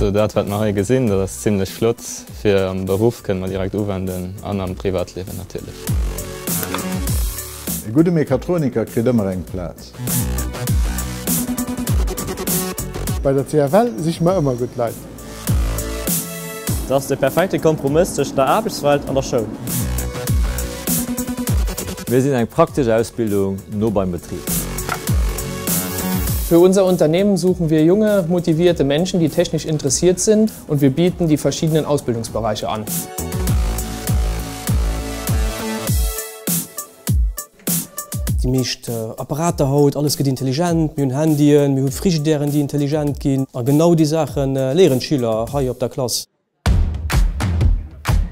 Also dat wat mer hei gesinn, dat ass zimlech flott fir am Beruff, kënne mer direkt uwenden an am Privatliewen natierlech. E gudde Mechatroniker kritt ëmmer eng Plaz. Bei der CFL siche mer ëmmer gutt Leit. Et ass de perfekte Kompromëss tëschent der Aarbechtswelt an der Schoul. Mir sinn eng praktesch Ausbildung no beim Betrib. Für unser Unternehmen suchen wir junge, motivierte Menschen, die technisch interessiert sind und wir bieten die verschiedenen Ausbildungsbereiche an. Déi meescht Apparater haut, alles gëtt intelligent, mir hunn Handyen, mir hu Frigidairen, déi intelligent ginn. A genau déi Saache léieren d'Schüler hei op der Klass.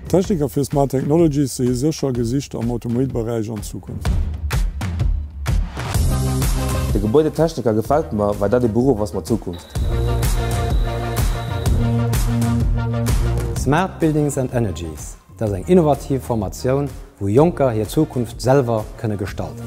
Techniker fir Smart Technologies si sécher gesicht am Automobilberäich an Zukunft. De Gebäudetechniker gefält mer, well dat ee Beruff ass mat Zukunft. Smart Buildings and Energies. Dat ass eng innovativ Formatioun, wou Jonker hir Zukunft selwer kënne gestalten.